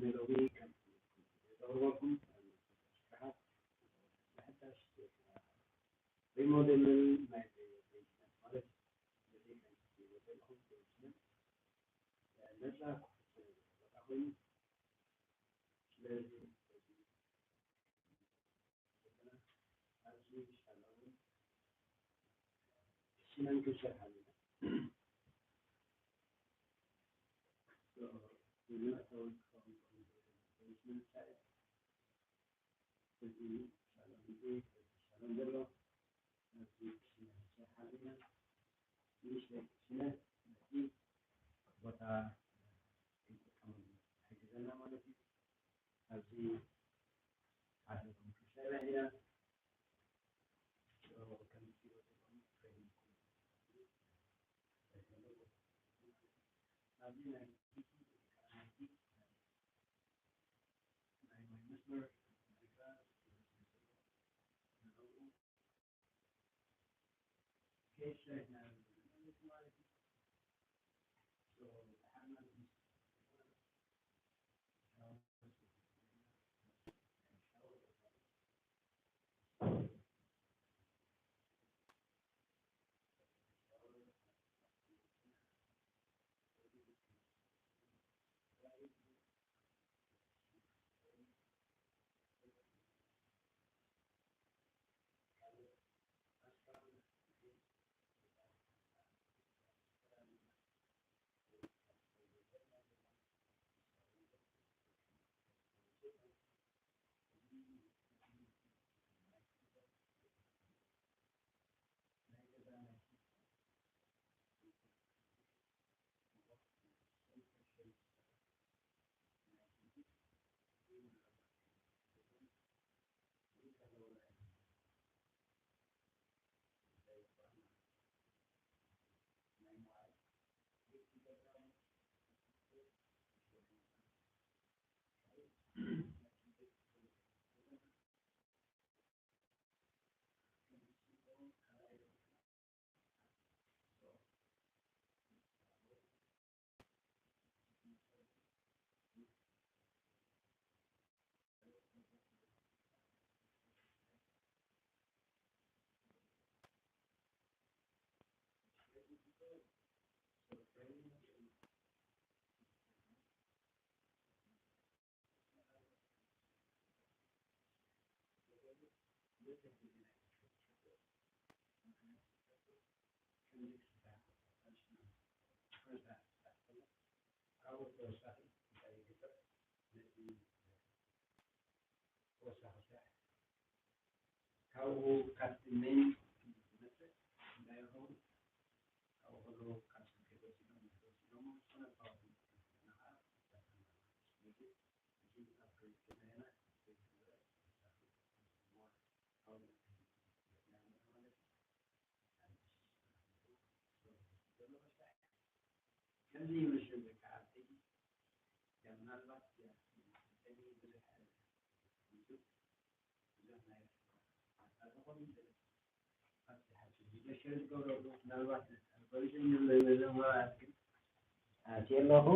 ሜሎዲ ከም ዘቕርበልኩም ስራሓት ብሓዳሽ ሪሞዴልን ናይ ቤዝመንት ማለት እዚ ከም ሪሞዴል ኮንስትራክሽን ነፃ ክፍት ቦታ ኮይኑ ስለዚ ኣብዚ ሻሎም ሽመን ክንሰርሓሉ ኢና። ንመእተዊ ክኸውን ዝኽእል ቤዝመንት ሳይት እዚ ሻሎም እዚ ሻሎም ዘሎ ኣብዚ ክሽነ ክንሰርሓሉ ኢና። ንእሽተይ ክሽነ ነቲ ቦታ ክንጥቀመሉ ይሕግዘና ማለት እዩ። ኣብዚ ሓደ ሩም ክንሰርሕ ኢና። ከምዚ ትሪእዎ ዘለኹም ፍሬም ኣብዚ ናይ ናይ ማይ መስመር ካብኡ ካብቲ ሜን ዝመፅእ እንታይ ይኸውን? ካብኡ ከለዉ ካብ ስልኪ ወሲዶም ወሲዶም ዝኾነ ፓወር ስለዚ እዚ ኣብ ክልተ ቻይና ከምዚ ይመስል በቃ ኣብቲ ምናልባት ብዙሕ ብዙሕ ናይ ኣጣጥቆም ምናልባት ኣትየ ኣለኹ።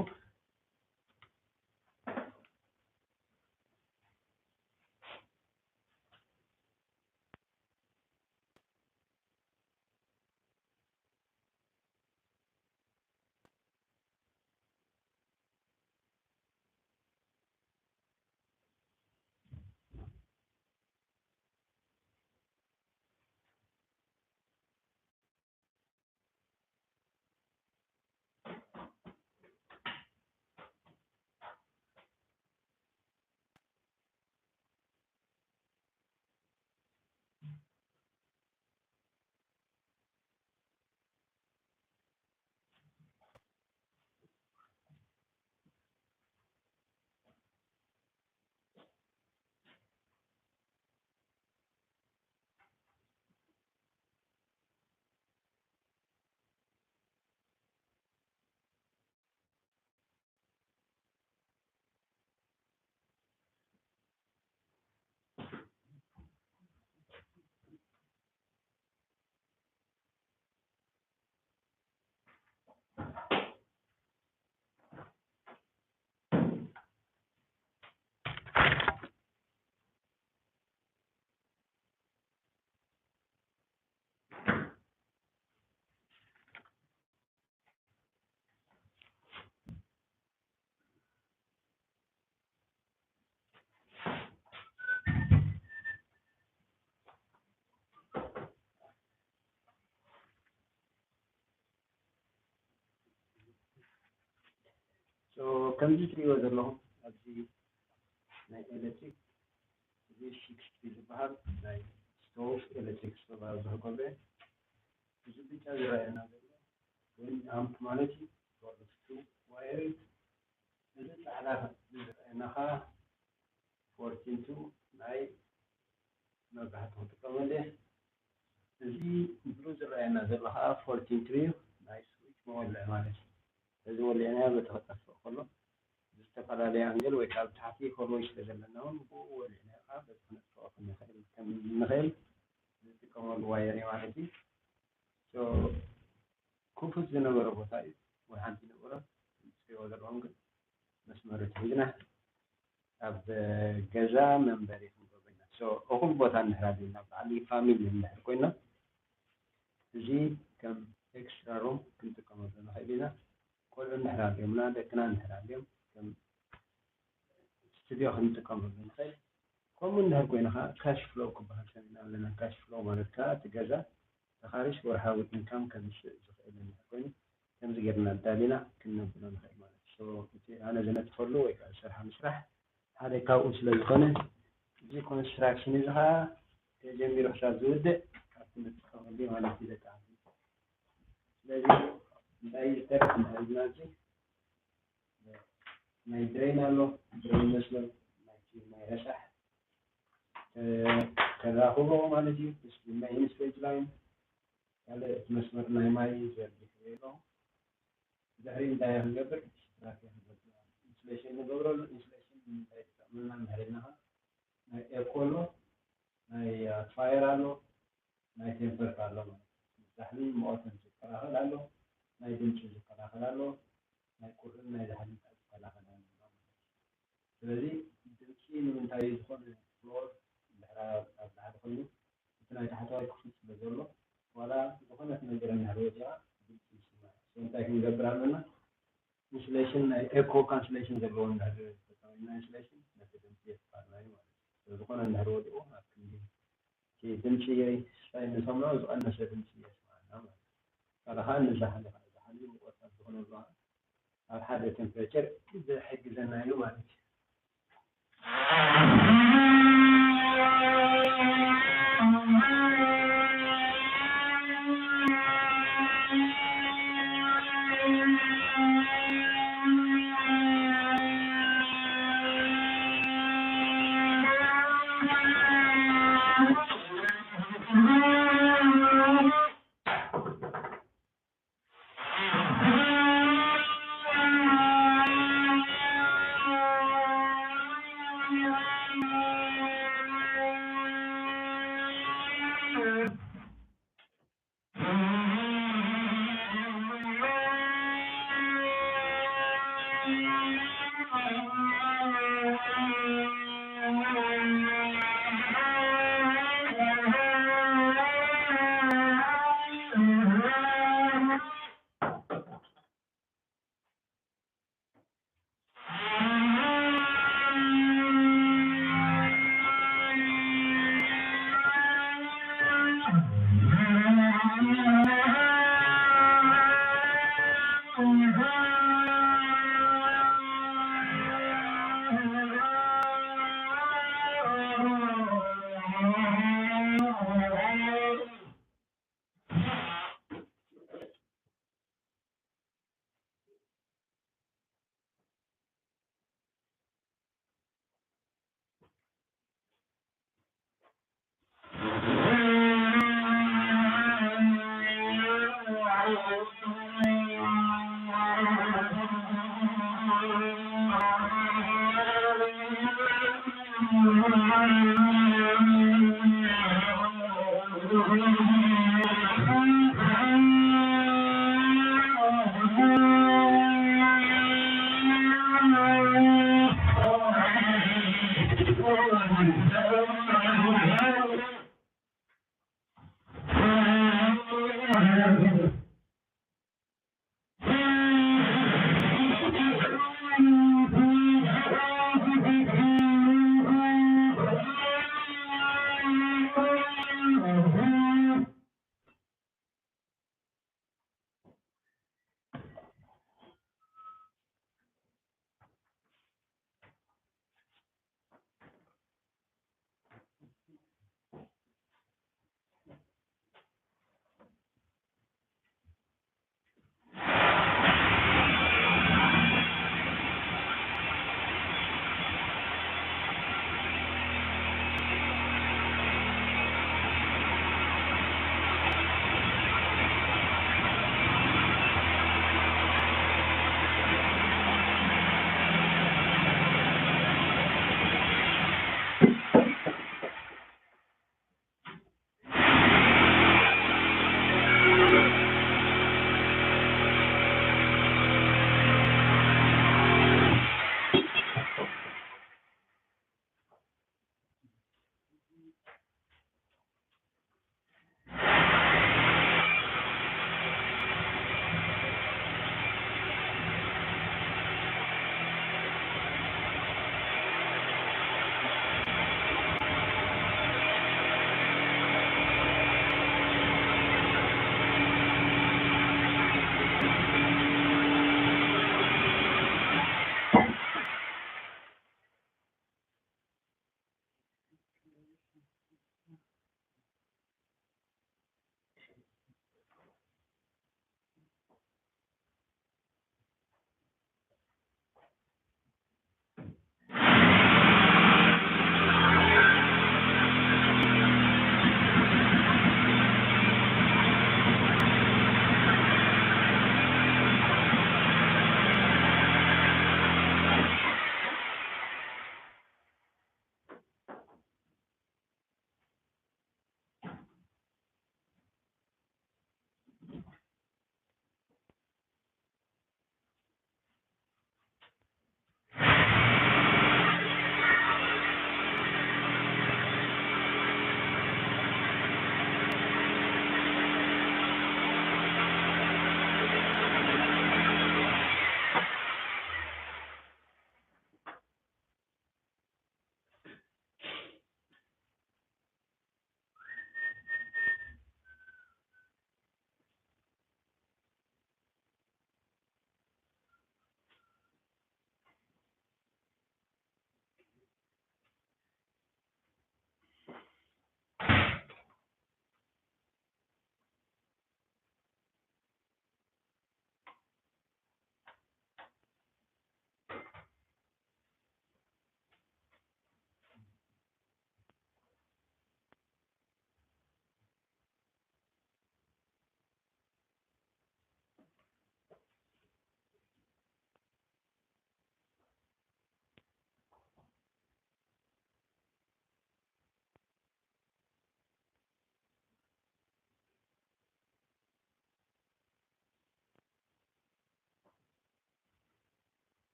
ከምዚ ትሪእዎ ዘለኹም ኣብዚ ናይ ኤሌክትሪክ እዚ ሲክስ ፒ ዝበሃል ናይ ስቶቭ ኤሌክትሪክ ስቶቭ ኣብ ዝሕቆበ እዚ ብጫ ዝረኣየና ዘሎ ወይ ኣምፕ ማለት እዩ። ዋየር እዚ ፃዕዳ ዝረኣየና ከዓ ፎርቲን ቱ ናይ መብራህቲ ክጥቀመሉ እየ። እዚ ብሉ ዝረኣየና ዘሎ ከዓ ፎርቲን ቱ እዩ ናይ ስዊች መወልዒ ማለት እዩ። እዚ ወሊዕናዮ በቲ ክጠፍእ ከሎ ዝተፈላለየ ኣንግል ወይ ካብ ታሕቲ ኮሎይ ስለ ዘለና እውን ብኡ ወሊዕናዮ ከዓ በቲ ክነጥፍኦ ክንኽእል ከም እንኽእል ዝጥቀመሉ ዋየር እዩ ማለት እዩ። ክፉት ዝነበረ ቦታ እዩ ወይ ሓንቲ ነበረ ትሪእዎ ዘለኹም ግን መስመር ትሒዝና ኣብ ገዛ መንበሪ ክንገብር ኢና። እኹል ቦታ እንድሕር ኣድልና በዓል ፋሚሊ እንድሕር ኮይና እዚ ከም ኤክስትራ ሩም ክንጥቀመሉ ንኽእል ኢና። ቆልዑ እንድሕር ኣልዮምና ደቅና እንድሕር ኣልዮም ከም ስቱድዮ ክንጥቀመሉ ንኽእል። ከምኡ እንድሕር ኮይኑ ከዓ ካሽ ፍሎው ክበሃል ሰሚዕና ኣለና። ካሽ ፍሎው ማለት ከዓ እቲ ገዛ ተኻሪሽ ወርሓዊ ኢንካም ከምስእ ዝኽእል እንድሕር ኮይኑ ከምዚ ጌርና ኣዳሊና ክነብሎ ንኽእል ማለት እዩ። እቲ ኣነ ዝነጥፈሉ ወይ ከዓ ዝሰርሓ ምስራሕ ሓደ ካብኡ ስለ ዝኾነ እዚ ኮንስትራክሽን እዚ ከዓ ተጀሚሩ ክሳብ ዝውድእ ካብቲ ንጥቀመሉ ማለት እዩ። ደቂ ዓዲ ስለዚ እንታይ ዝተርፍ እንተሪግና እዚ ናይ ድሬን ኣሎ ድሬን መስመር ናይ ረሳሕ ተራኽቦ ማለት እዩ። ናይ ኢንስቴጅ ላይን ካልእ እቲ መስመር ናይ ማይ ዘርጊሑ ኣሎ። ድሕሪ እንታይ ክንገብር ኢንስሌሽን ንገብረሉ። ኢንስሌሽን ንምንታይ ይጠቅመና እንድሕር ኢልናኻ ናይ ኤኮ ኣሎ ናይ ፋየር ኣሎ ናይ ቴምፐርት ኣሎ ማለት ዛሕሊ መቆትን ዝከላኸል ኣሎ ናይ ድምፂ ዝከላኸል ኣሎ ናይ ቁርን ናይ ዛሕሊ ዝከላኸል ኣሎ። ስለዚ ድምፂ ንምንታይ ዝኾነ ፍሎር እንድሕር ኣብ ላዕሊ ኮይኑ እቲ ናይ ታሕተዋይ ክፍል ስለ ዘሎ ዋላ ዝኾነት ነገር እንድሕር ወፂኣ ድምፂ ይስማዕ። እንታይ ክንገብር ኣለና? ኢንሱሌሽን ናይ ኤኮ ካንስሌሽን ዘለዎ እንድሕር ተጠቒምና ኢንሱሌሽን ነቲ ድምፂ የጥፋልና እዩ ማለት እዩ። ስለዝኾነ እንድሕር ወዲቑ ኣብ ክንዲ እቲ ድምፂ ስፋይ ንሰምዖ ዝቐነሰ ድምፂ የስማዓና ማለት እዩ። ካልእ ከዓ ንዛሓሊ ከዓ ዛሓሊ ሙቐት ኣብ ዝኾነሉ ኣብ ሓደ ቴምፕሬቸር ዝሕግዘና እዩ ማለት እዩ።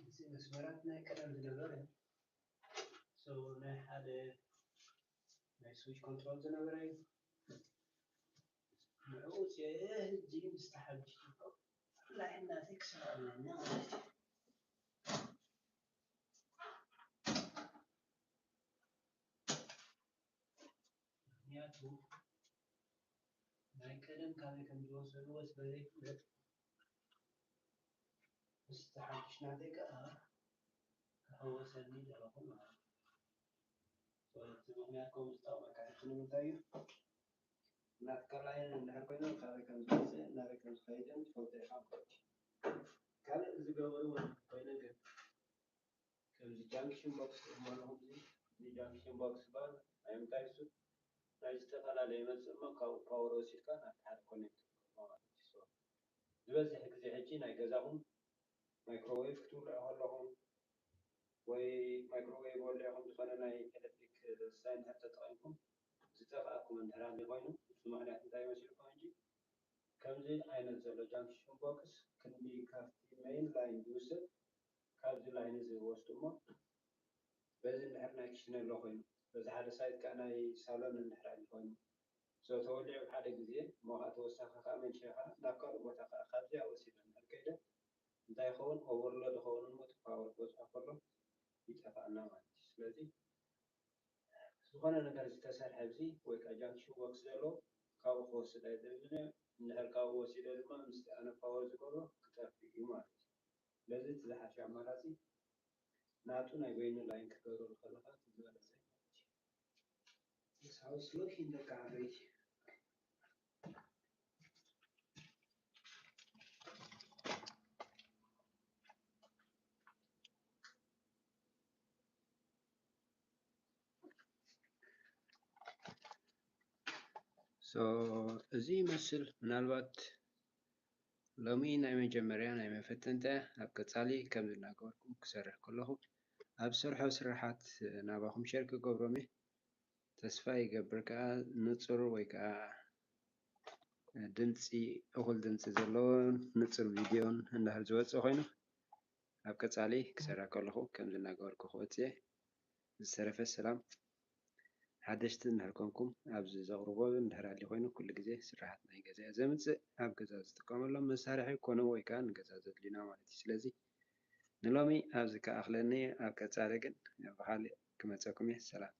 እዚ መስመራት ናይ ቀደም ዝነበረ፣ so፣ ናይ ሓደ ናይ ስዊች ኮንትሮል ዝነበረ እዩ። ንዕኡ እዚአ ሕጂ ምስ ተሓድሽ፣ ብፍላይ እናተይ ክሰርዐልና ማለት እዩ። ምኽንያቱ ናይ ቀደም ካበይ ከም ዝወሰድዎ ስለ ዘይፍለጥ፣ ምስቲ ሓድሽ ናተይ ከኣ ክሕወሰኒ ደለኹ ማለት እዩ። So፣ እቲ ምኽንያት ከምኡ ዝጠቕመካ ሕጂ ንምንታይ እዩ? ናትካ ላይን እንድሕር ኮይኖም ካበይ ከም ዝመጽእ ናበይ ከም ዝኸይድን ትፈልጦ ኢኻ ማለት እዩ። ካልእ ዝገበርዎ እንተኾይኑ ግን፣ ከምዚ ጃንክሽን ቦክስ ትእመኖ፣ እዚ ጃንክሽን ቦክስ ባር ናይ ምንታይ እሱ ናይ ዝተፈላለየ ይመጽእ እሞ፣ ካብኡ ፓወር ወሲድካ ናብቲ ሓደ ኮኔክት ትገብሮ ማለት እዩ። So፣ ዝበዝሕ ግዜ ሕጂ ናይ ገዛኹም ማይክሮዌቭ ክትውልዑ ከለኹም ወይ ማይክሮዌቭ ወሊዕኹም ዝኾነ ናይ ኤሌክትሪክ ሳይን እንድሕር ተጠቒምኩም ዝጠፍኣኩም እንድሕር ኣልዩ ኮይኑ፣ እሱ ምኽንያት እንታይ ይመስለኩም ሕጂ? ከምዚ ዓይነት ዘሎ ጃንክሽን ቦክስ ክንዲ ካብቲ ሜይን ላይን ዝውሰድ፣ ካብዚ ላይን እዚ ይወስዱ እሞ፣ በዚ እንድሕር ናይ ክሽነ ኣሎ ኮይኑ፣ በዚ ሓደ ሳይድ ከኣ ናይ ሳሎን እንድሕር ኣሎ ኮይኑ፣ So ተወሊዑ ሓደ ግዜ እሞ ከዓ ተወሳኺ ከዓ መንሸኻ ናብ ካልእ ቦታ ከዓ ካብዚኣ ወሲደ እንድሕር ከይደ እንታይ ይኸውን? Overload ይኸውን እሞ እቲ power ክበዝሖ ከሎ ይጠፍኣና ማለት እዩ። ስለዚ ዝኾነ ነገር ዝተሰርሐ ኣብዚ ወይ ከዓ junction box ዘለዎ ካብኡ ክወስድ ኣይደልን እየ። እንድሕር ካብኡ ወሲደ ድማ ምስቲ ኣነ power ዝገብሮ ክጠፍእ እዩ ማለት እዩ። ስለዚ እቲ ዝሓሸ ኣማራፂ ናቱ ናይ በይኑ line ክትገብረሉ ከለኻ እቲ ዝበለፀ እዩ ማለት እዩ። This house looking the garbage. So እዚ ይመስል። ምናልባት ሎሚ ናይ መጀመርያ ናይ መፈተንታ እያ። ኣብ ቀጻሊ ከም ዝናገርኩም ክሰርሕ ከለኹ ኣብ ሰርሖ ስራሓት ናባኹም ሸር ክገብሮም እየ። ተስፋ ይገብር ከኣ ንጹር ወይ ከኣ ድምጺ እኹል ድምጺ ዘለዎን ንጹር ቪድዮን እንድሕር ዝወጽእ ኮይኑ ኣብ ቀጻሊ ክሰርሕ ከለኹ ከም ዝናገርኩ ክወጽእ እየ። ዝተረፈ ሰላም። ሓደሽቲ እንድሕር ኮንኩም ኣብዚ ዘቕርቦ እንድሕር ኣልዩ ኮይኑ ኩሉ ግዜ ስራሓት ናይ ገዛ እየ ዘምጽእ። ኣብ ገዛ ዝጥቀመሎም መሳርሒ ኮነ ወይ ከኣ ንገዛ ዘድልዩና ማለት እዩ። ስለዚ ንሎሚ ኣብዚ ክኣኽለኒ፣ ኣብ ቀጻሊ ግን ብኻልእ ክመጸኩም እየ። ሰላም።